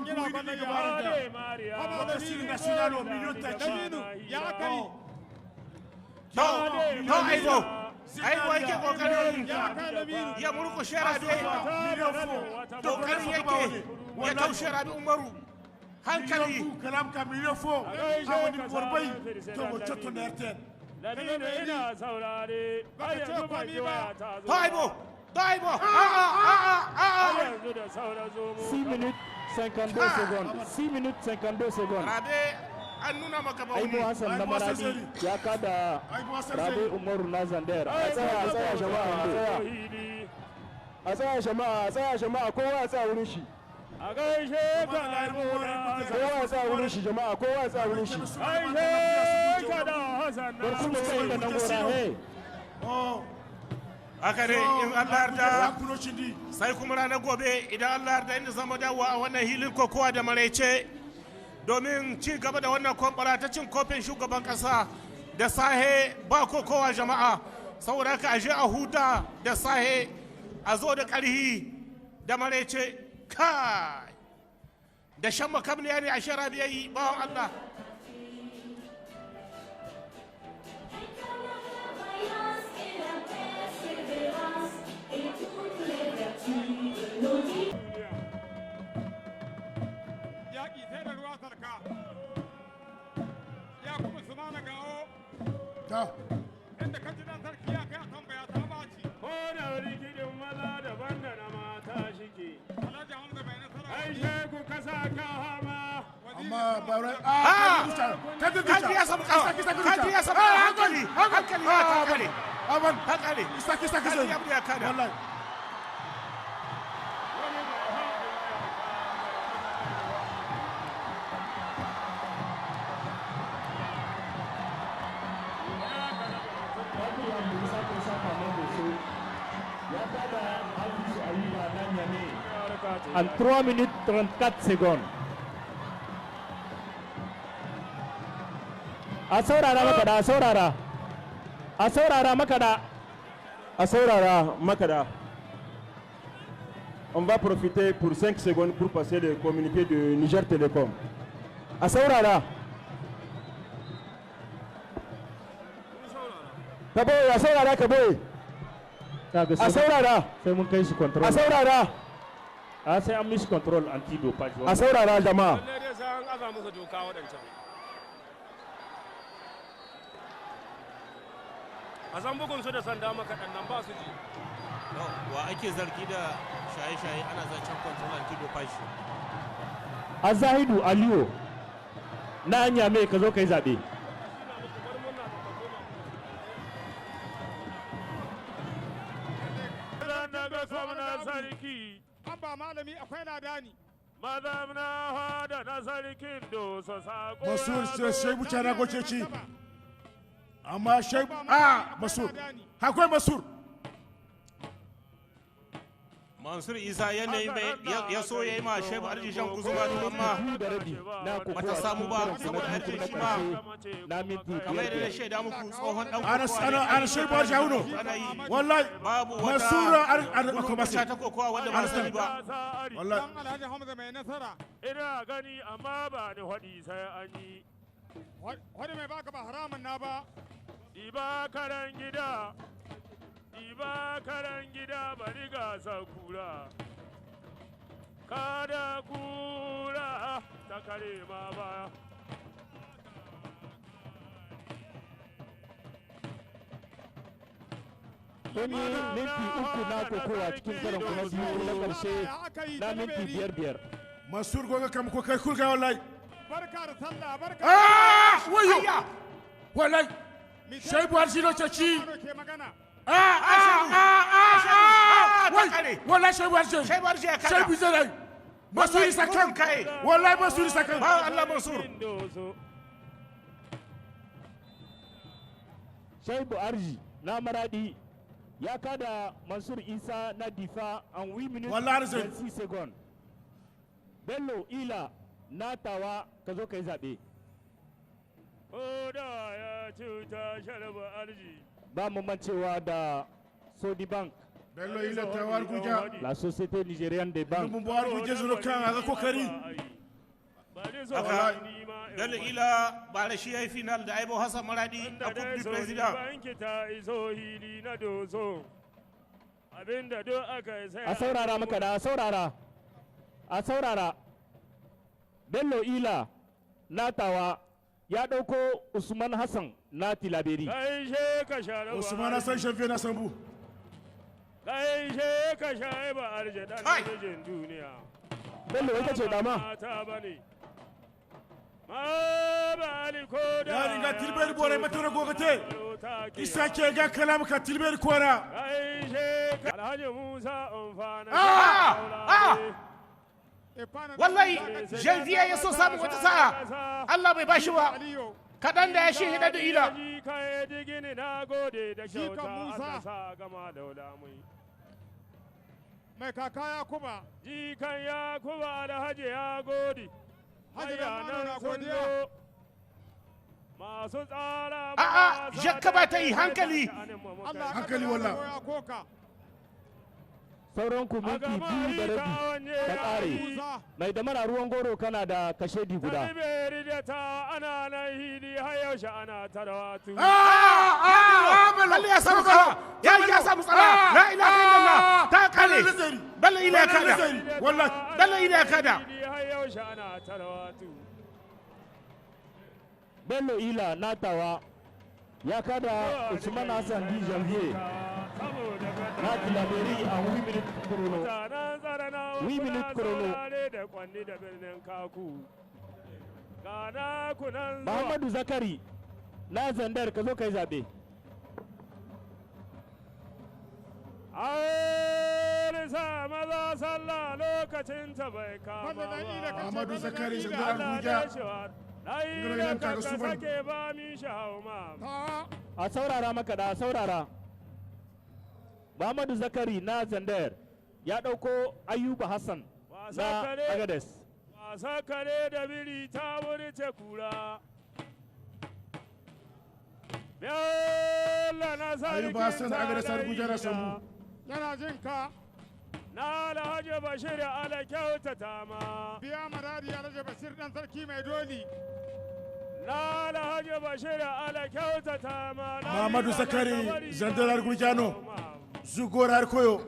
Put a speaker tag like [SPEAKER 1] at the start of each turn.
[SPEAKER 1] Million guyi ni ga baranda. Wata siri national o 30000.
[SPEAKER 2] Laminu ya aka yi?
[SPEAKER 3] To Aibo, Aibo yake kokarin
[SPEAKER 2] Ya aka yi, Laminu?
[SPEAKER 3] ya murkushe Rabe.
[SPEAKER 1] Million fo.
[SPEAKER 3] Kokarin yake ya taushe Rabi Umaru hankali.
[SPEAKER 1] Million kalam ka million fo. Awani borbai to mo chotto na RTN.
[SPEAKER 4] Laminu ina saurare, har
[SPEAKER 2] Baka ce
[SPEAKER 4] yanzu ban
[SPEAKER 2] komi
[SPEAKER 4] ji
[SPEAKER 2] ba.
[SPEAKER 4] waya ta zo
[SPEAKER 3] To Aibo, to Aibo, a a a a
[SPEAKER 4] har
[SPEAKER 3] a.
[SPEAKER 4] yanzu da sauran zomo.
[SPEAKER 5] 6 minutes 52 secondes. 6 minutes 52 secondes.
[SPEAKER 3] Rabe an nuna maka
[SPEAKER 5] Aibo
[SPEAKER 3] bauni.
[SPEAKER 5] Hassan na
[SPEAKER 1] Aibo Hassan
[SPEAKER 5] Maradi
[SPEAKER 1] Seri.
[SPEAKER 5] ya kada
[SPEAKER 1] Aibo Hassan
[SPEAKER 5] Rabe
[SPEAKER 1] Seri.
[SPEAKER 5] Umaru na Zandar.
[SPEAKER 6] A tsaya, a tsaya jama'a, a tsaya.
[SPEAKER 4] Tauhidi.
[SPEAKER 6] A tsaya jama'a, a tsaya jama'a, kowa ya tsaya wurin shi.
[SPEAKER 4] A gaishe ka Aibo na
[SPEAKER 6] Kowa ya tsaya wurin shi jama'a, kowa ya tsaya wurin shi.
[SPEAKER 4] Gaishe ka da Hassan na
[SPEAKER 5] Barkun da kai da nan gora hey.
[SPEAKER 1] Oh.
[SPEAKER 3] Haka ne, in Allah yarda
[SPEAKER 1] Kuno chindi.
[SPEAKER 3] sai kuma ranar gobe idan Allah yarda inda zama dawowa a wannan hilin kokowa da maraice domin ci gaba da wannan kwamfara ta cin kofin shugaban kasa. Da sahe ba kokowa jama'a, saboda haka aje a huta da sahe, a zo da karhi da maraice. Kai, da shan makamniya ne a shara biyayi bawan Allah.
[SPEAKER 7] Et la persévérance et toutes les vertus de nos vies.
[SPEAKER 2] Yaƙi sai da ruwa sarka. Ya kuma su mana gawo.
[SPEAKER 1] Ta.
[SPEAKER 2] Inda ka ji dan sarki ya kai a tambaya ta baci.
[SPEAKER 4] Ko da rikidin maza daban da na mata shike.
[SPEAKER 2] Alhaji Hamza mai nasara.
[SPEAKER 4] Gaishe ku kasa ka hama.
[SPEAKER 1] Amma bara ah ka duka.
[SPEAKER 3] Kaji ya samu kawa, kaji ya samu kawa. Hankali, hankali, ya hankali,
[SPEAKER 1] Aban.
[SPEAKER 3] hankali.
[SPEAKER 1] Isa kisa kisa.
[SPEAKER 3] Kaji ya ya kada.
[SPEAKER 1] Wallahi.
[SPEAKER 4] Wani mai hankali.
[SPEAKER 5] Rabi Abdulrazak Musa Faman Doso ya kada Hafizu Ayuba na Niamey en 3 minutes 34 secondes. A saurara makada, a saurara. A saurara makada.
[SPEAKER 6] A saurara makada. On va profiter pour 5 secondes pour passer le communiqué de Niger Telecom. A saurara. Kaboy, a saurara Kaboy.
[SPEAKER 5] Kaga
[SPEAKER 6] A
[SPEAKER 5] sai
[SPEAKER 6] saurara,
[SPEAKER 5] sai mun kai shi control.
[SPEAKER 6] a saurara,
[SPEAKER 5] A sai an mishi control anti-dopage.
[SPEAKER 6] a saurara jama'a.
[SPEAKER 4] Lallai dai sai an aza musu doka waɗancan. A san bugun su da sanda makaɗan nan ba su ji.
[SPEAKER 3] Wa ake zargi da shaye-shaye ana zancen control anti-dopage?
[SPEAKER 5] Azahidu Aliyu na Niamey, ka zo ka yi zaɓe.
[SPEAKER 4] Ina muku bar murna da ta koma. Ran daga na sarki.
[SPEAKER 2] An ba malami akwai ladani.
[SPEAKER 4] Mazamna hada na sarkin dosa sako.
[SPEAKER 1] Masur
[SPEAKER 4] ya zo.
[SPEAKER 1] Shebu Chara Gocheci. Amma Shebu ah Masur. Akwai Masur.
[SPEAKER 3] Mansur Isa yanayi mai ya so ya yi ma Shebu Arji shan guzuma, to amma
[SPEAKER 5] 2:30 na kokowa
[SPEAKER 3] bata samu ba,
[SPEAKER 5] cikin
[SPEAKER 3] saboda
[SPEAKER 5] karon
[SPEAKER 3] Arji
[SPEAKER 5] na
[SPEAKER 3] shi ma
[SPEAKER 5] ƙarshe na minti
[SPEAKER 3] kamar yadda na
[SPEAKER 5] 5.
[SPEAKER 3] shaida muku tsohon dan
[SPEAKER 1] Ana
[SPEAKER 3] kokowa
[SPEAKER 1] ana
[SPEAKER 3] ne.
[SPEAKER 1] ana Shebu Arji Auno.
[SPEAKER 3] Ana yi
[SPEAKER 1] Wallahi.
[SPEAKER 3] babu wata
[SPEAKER 1] Masur ar ar
[SPEAKER 3] gurgurta ta kokowa wanda ba sani ba.
[SPEAKER 1] Wallahi.
[SPEAKER 2] Dan Alhaji Hamza mai nasara.
[SPEAKER 4] Ina gani amma ba ni haɗi sai an yi.
[SPEAKER 2] Wani mai baka ba haramun na ba.
[SPEAKER 4] Diba karen gida, diba karen gida bari gasa kura. Kada kura ta kare ma ba.
[SPEAKER 5] Kun yi minti 3 na kokowa cikin karon kuma biyu na ƙarshe na minti 5 5.
[SPEAKER 1] Masur goga kam ko kai kulga wallahi.
[SPEAKER 2] Barka da sallah, barka.
[SPEAKER 1] Ah wayo. Wallahi. Shebu Arji no Chechi.
[SPEAKER 2] Ke magana.
[SPEAKER 1] Ah ah ah ah ah.
[SPEAKER 3] Ta kare.
[SPEAKER 1] Wallahi Shebu Arji.
[SPEAKER 3] Shebu Arji ya kada.
[SPEAKER 1] Shebu Zalai. Masur isa kan.
[SPEAKER 3] Kai.
[SPEAKER 1] Wallahi Masur isa kan.
[SPEAKER 3] Ba Allah Mansur.
[SPEAKER 4] Doso.
[SPEAKER 5] Shaibu Arji na Maradi ya kada Mansur Isa na Difa en 8 minutes
[SPEAKER 1] Wallahi Arzi.
[SPEAKER 5] 26 secondes. Bello Ila na Tawa, ka zo ka yi zaɓe.
[SPEAKER 4] Ko da ya cuta sharba arji.
[SPEAKER 5] Ba mu mancewa da Sodi Bank
[SPEAKER 1] Bello Ila tawar guja.
[SPEAKER 5] La Société nigérienne des banques.
[SPEAKER 1] Mun buwar guje zuro kan aga kokari.
[SPEAKER 3] Haka Bello Ila bara shi ya yi final da Aibo Hassan Maradi a Coupe du President.
[SPEAKER 4] Banki ta iso hili na doso. Abinda duk aka yi sai
[SPEAKER 5] A saurara maka da a saurara. A saurara. Bello Ila na Tawa ya ɗauko Usman Hassan na Tilaberi.
[SPEAKER 4] Gaishe ka share
[SPEAKER 1] Usman Hassan champion na Sambu.
[SPEAKER 4] Gaishe ka share ba arje dan
[SPEAKER 3] Kai!
[SPEAKER 4] namijin duniya.
[SPEAKER 5] Bello ita ce dama.
[SPEAKER 4] Mata bane. Ma ba ali ko da.
[SPEAKER 1] Ya ringa Tilberi bore matoro gogate.
[SPEAKER 4] Ta ke.
[SPEAKER 1] Isa ke ga kalam ka Tilberi kora.
[SPEAKER 4] Gaishe ka Alhaji Musa Umfana.
[SPEAKER 3] Ah! Ah! Wallahi Janvier ya so samun wata sa'a. Allah bai bashi ba. Kaɗan da ya shi hida da Ila.
[SPEAKER 4] Ji kai digini na gode da
[SPEAKER 2] Jika
[SPEAKER 4] kyauta
[SPEAKER 2] Musa.
[SPEAKER 4] aka sa gama daula mai.
[SPEAKER 2] Mai kaka ya kuma.
[SPEAKER 4] Jikan Yakuba Alhaji ya gode.
[SPEAKER 2] Haji da Manu na
[SPEAKER 4] Mayanan sun
[SPEAKER 2] godiya.
[SPEAKER 4] zo. Masu tsara
[SPEAKER 3] A'a,
[SPEAKER 4] masu
[SPEAKER 3] jakka ba ta yi, hankali.
[SPEAKER 2] Allah ya
[SPEAKER 1] Hankali
[SPEAKER 2] kaddara
[SPEAKER 1] wallah.
[SPEAKER 2] rabo ya koka.
[SPEAKER 5] Sauran ku minti 2.5 ta ƙare.
[SPEAKER 2] Musa.
[SPEAKER 5] Mai damara ruwan goro kana da kashedi guda.
[SPEAKER 4] Talibiri da ta ana nan hili har yaushe ana tarwatu.
[SPEAKER 3] Bello ya samu tsara. Ya samu tsara. La ilaha illallah. Ta kare. Bello Ila ya kada.
[SPEAKER 1] Wallahi.
[SPEAKER 3] Bello Ila ya kada.
[SPEAKER 4] Hili har yaushe ana tarwatu.
[SPEAKER 5] Bello Ila na Tawa ya kada Usman Hassan di Janvier
[SPEAKER 4] Saboda
[SPEAKER 5] na Tilaberi a 8 minutes chrono.
[SPEAKER 4] mutanen tsara na
[SPEAKER 5] Huit minutes chrono.
[SPEAKER 4] saurare da kwanni da birnin kaku. Gana kunan zuwa.
[SPEAKER 5] Muhammadu Zakari na Zandar ka zo ka yi zaɓe.
[SPEAKER 4] Aure sa maza sallah lokacin ta bai kama
[SPEAKER 2] Bello dan Ila
[SPEAKER 4] ba.
[SPEAKER 2] kace
[SPEAKER 1] Ahmadu
[SPEAKER 2] Bello dan
[SPEAKER 1] Zakari
[SPEAKER 2] Ila.
[SPEAKER 1] Zandar
[SPEAKER 4] Allah
[SPEAKER 1] Abuja.
[SPEAKER 4] ne shi
[SPEAKER 1] Ngoro
[SPEAKER 4] Lai
[SPEAKER 1] idan
[SPEAKER 4] da
[SPEAKER 1] kaga
[SPEAKER 4] ka
[SPEAKER 1] sufan.
[SPEAKER 4] sake ba mi shahau ma.
[SPEAKER 2] Ta.
[SPEAKER 5] A saurara maka da a saurara. Muhammadu Zakari na Zandar ya ɗauko Ayuba Hassan
[SPEAKER 4] Wasa
[SPEAKER 5] na
[SPEAKER 4] kare.
[SPEAKER 5] Agades.
[SPEAKER 4] Wasa kare da biri ta wuri ce kura. Bello na sarkin
[SPEAKER 1] Ayuba Hassan Agades Abuja na Sambu.
[SPEAKER 2] Yana jin ka.
[SPEAKER 4] Na Alhaji Bashir ala kyautata ma.
[SPEAKER 2] Biya maradi Alhaji Bashir dan sarki mai doli.
[SPEAKER 4] Na Alhaji Bashir ala kyautata ma.
[SPEAKER 1] Muhammadu Zakari Zandar Argujano. Zugor har koyo.